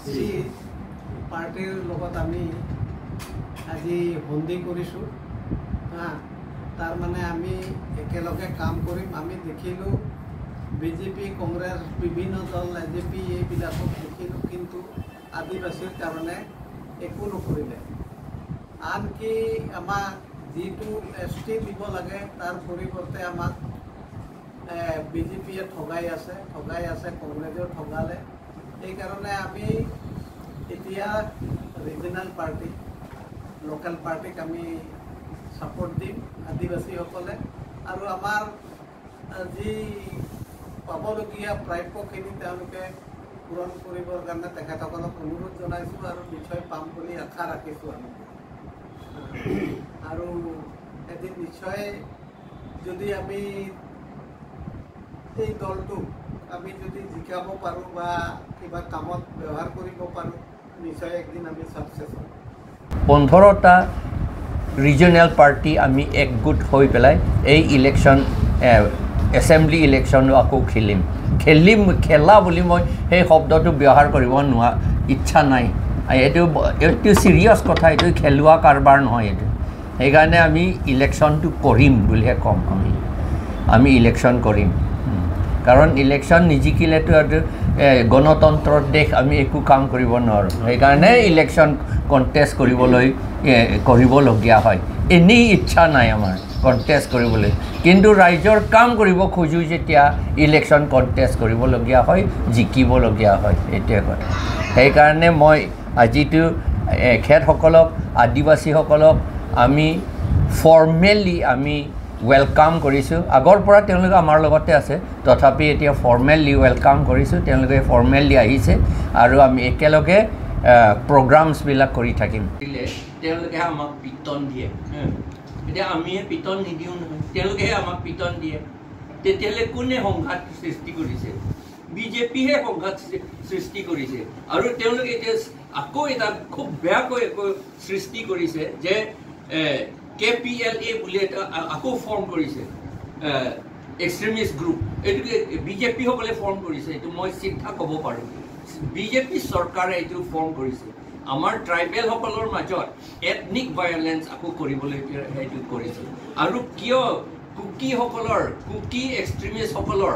C পাৰ্টীৰ লগত আমি আজি সন্ধি কৰিছোঁ। হা, তাৰমানে আমি একেলগে কাম কৰিম। আমি দেখিলোঁ বিজেপি, কংগ্ৰেছ, বিভিন্ন দল, এজেপি এইবিলাকক দেখিলোঁ, কিন্তু আদিবাসীৰ কাৰণে একো নকৰিলে। আনকি আমাক যিটো এছ টি দিব লাগে, তাৰ পৰিৱৰ্তে আমাক বিজেপিয়ে ঠগাই আছে, ঠগাই আছে, কংগ্ৰেছেও ঠগালে। সেইকাৰণে আমি এতিয়া ৰিজনেল পাৰ্টি, লোকেল পাৰ্টিক আমি ছাপোৰ্ট দিম আদিবাসীসকলে। আৰু আমাৰ যি পাবলগীয়া প্ৰাপ্যখিনি তেওঁলোকে পূৰণ কৰিবৰ কাৰণে তেখেতসকলক অনুৰোধ জনাইছোঁ আৰু নিশ্চয় পাম বুলি আশা ৰাখিছোঁ আমি। আৰু এদিন নিশ্চয় যদি আমি এই দলটোক আমি যদি জিকাব পাৰোঁ বা কিবা কামত ব্যৱহাৰ কৰিব পাৰোঁ, নিশ্চয় একদিন আমি ছাকচেছ হ'ম। 15টা ৰিজনেল পাৰ্টি আমি একগোট হৈ পেলাই এই ইলেকশ্যন, এছেম্বলি ইলেকশ্যনো আকৌ খেলিম। খেলিম, খেলা বুলি মই সেই শব্দটো ব্যৱহাৰ কৰিব নোৱা ইচ্ছা নাই। এইটো চিৰিয়াছ কথা, এইটো খেলুৱা কাৰবাৰ নহয় এইটো। সেইকাৰণে আমি ইলেকশ্যনটো কৰিম বুলিহে ক'ম। আমি ইলেকশ্যন কৰিম, কাৰণ ইলেকশ্যন নিজিকিলেতো আৰু গণতন্ত্ৰৰ দেশ, আমি একো কাম কৰিব নোৱাৰোঁ। সেইকাৰণে ইলেকশ্যন কণ্টেষ্ট কৰিবলৈ কৰিবলগীয়া হয়। এনেই ইচ্ছা নাই আমাৰ কণ্টেষ্ট কৰিবলৈ, কিন্তু ৰাইজৰ কাম কৰিব খোজোঁ যেতিয়া ইলেকশ্যন কণ্টেষ্ট কৰিবলগীয়া হয়, জিকিবলগীয়া হয়, এইটোৱে কথা। সেইকাৰণে মই আজিতো এখেতসকলক, আদিবাসীসকলক আমি ফৰ্মেলি আমি welcome কৰিছোঁ। আগৰ পৰা তেওঁলোকে আমাৰ লগতে আছে, তথাপি এতিয়া ফৰ্মেলি welcome কৰিছোঁ। তেওঁলোকে ফৰ্মেলি আহিছে আৰু আমি একেলগে প্ৰগ্ৰামছবিলাক কৰি থাকিম। তেওঁলোকে আমাক পিটন দিয়ে, এতিয়া আমিহে পিটন নিদিওঁ নহয়, তেওঁলোকেহে আমাক পিটন দিয়ে। তেতিয়াহ'লে কোনে সংঘাত সৃষ্টি কৰিছে? বিজেপিহে সংঘাত সৃষ্টি কৰিছে। আৰু তেওঁলোকে এতিয়া আকৌ এটা খুব বেয়াকৈ আকৌ সৃষ্টি কৰিছে যে কেপিএলএ বুলি এটা আকৌ ফৰ্ম কৰিছে, এক্সট্ৰিমিষ্ট গ্ৰুপ। এইটোকে বিজেপিসকলে ফৰ্ম কৰিছে, এইটো মই চিধা ক'ব পাৰোঁ। বিজেপি চৰকাৰে এইটো ফৰ্ম কৰিছে। আমাৰ ট্ৰাইবেলসকলৰ মাজত এথনিক ভায়লেঞ্চ আকৌ কৰিবলৈ সেইটো কৰিছে। আৰু কিয় কুকিসকলৰ, কুকি এক্সট্ৰিমিষ্টসকলৰ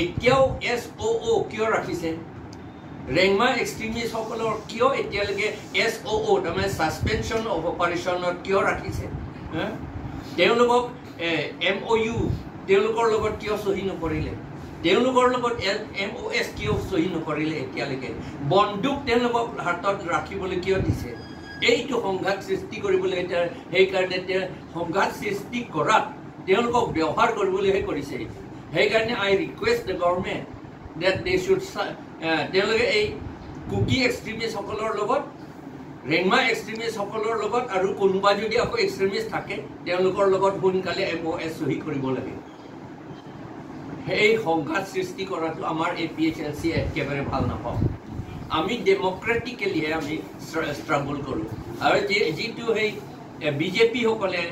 এতিয়াও এছ অ' অ' কিয় ৰাখিছে? ৰেংমা এক্সট্ৰিমিষ্টসকলৰ কিয় এতিয়ালৈকে এছ অ' অ', তাৰমানে ছাছপেনশ্যন অফ অপাৰেশ্যনত কিয় ৰাখিছে? তেওঁলোকক এম অ' ইউ তেওঁলোকৰ লগত কিয় চহী নকৰিলে? তেওঁলোকৰ লগত এম অ' এছ কিয় চহী নকৰিলে এতিয়ালৈকে? বন্দুক তেওঁলোকক হাতত ৰাখিবলৈ কিয় দিছে? এইটো সংঘাত সৃষ্টি কৰিবলৈ এতিয়া। সেইকাৰণে তেওঁ সংঘাত সৃষ্টি কৰাত তেওঁলোকক ব্যৱহাৰ কৰিবলৈহে কৰিছে। সেইকাৰণে I request the government that they should, তেওঁলোকে এই কুকি এক্সট্ৰিমিষ্টসকলৰ লগত, ৰেংমা এক্সট্ৰিমিষ্টসকলৰ লগত আৰু কোনোবা যদি আকৌ এক্সট্ৰিমিষ্ট থাকে, তেওঁলোকৰ লগত সোনকালে এম অ' এছ চহী কৰিব লাগে। সেই সংঘাত সৃষ্টি কৰাটো আমাৰ A P H L C একেবাৰে ভাল নাপাওঁ। আমি ডেম'ক্ৰেটিকেলিহে আমি ষ্ট্ৰাগল কৰোঁ। আৰু যিটো সেই বিজেপিসকলে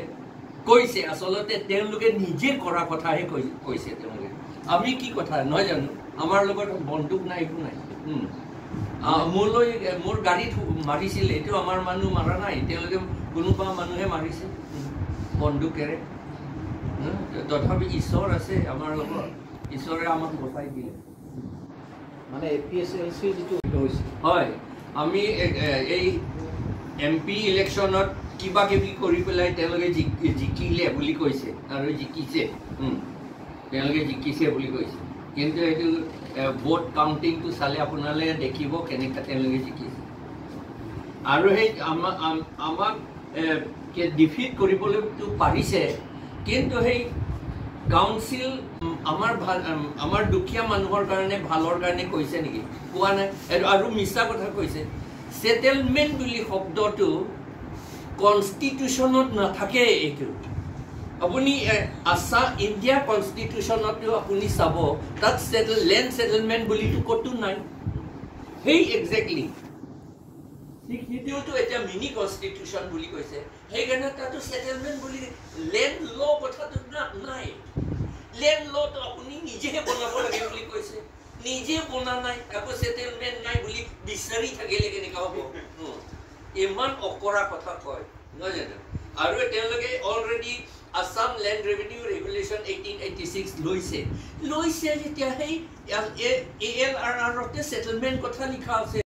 কৈছে, আচলতে তেওঁলোকে নিজে কৰা কথাহে কৈছে তেওঁলোকে। আমি কি কথা নহয় জানো? আমাৰ লগত বন্দুক নাই, একো নাই। মোলৈ মোৰ গাড়ীত মাৰিছিলে, এইটো আমাৰ মানুহ মাৰা নাই, তেওঁলোকে কোনোবা মানুহে মাৰিছে বন্দুকেৰে। তথাপি ঈশ্বৰ আছে আমাৰ লগত, ঈশ্বৰে আমাক বচাই দিলে। মানে এ পি এছ এল চিৰ যিটো হৈছে, হয়, আমি এই এম পি ইলেকশ্যনত কিবা কিবি কৰি পেলাই তেওঁলোকে জিকিলে বুলি কৈছে আৰু জিকিছে, তেওঁলোকে জিকিছে বুলি কৈছে। কিন্তু এইটো ভোট কাউণ্টিংটো চালে আপোনালোকে দেখিব কেনেকৈ তেওঁলোকে জিকিছে। আৰু সেই আমাক ডিফিট কৰিবলৈতো পাৰিছে, কিন্তু সেই কাউন্সিল আমাৰ ভাল, আমাৰ দুখীয়া মানুহৰ কাৰণে ভালৰ কাৰণে কৈছে নেকি? কোৱা নাই। আৰু মিছা কথা কৈছে। ছেটেলমেণ্ট বুলি শব্দটো কনষ্টিটিউশ্যনত নাথাকে। এইটো আপুনি আছা ইণ্ডিয়া কনষ্টিটিউশ্যনতো আপুনি চাব, তাত লেণ্ড ছেটেলমেণ্ট বুলিতো ক'তো নাই। সেই একজেক্টলি সেইটোতো এতিয়া মিনি কনষ্টিটিউশ্যন বুলি কৈছে, সেইকাৰণে তাতো ছেটেলমেণ্ট বুলি লেণ্ড ল' কথাটো নাই। লেণ্ড ল'টো আপুনি নিজেহে বনাব লাগে বুলি কৈছে, নিজে বনা নাই, আকৌ ছেটেলমেণ্ট নাই বুলি বিচাৰি থাকিলে কেনেকুৱা হ'ব? ইমান অকৰা কথা কয়, নহয় জানো? আৰু তেওঁলোকে already Assam Land Revenue Regulation 1886 লৈছে। লৈছে যেতিয়া সেই এএলআৰআৰতে ছেটেলমেণ্ট কথা লিখা আছে।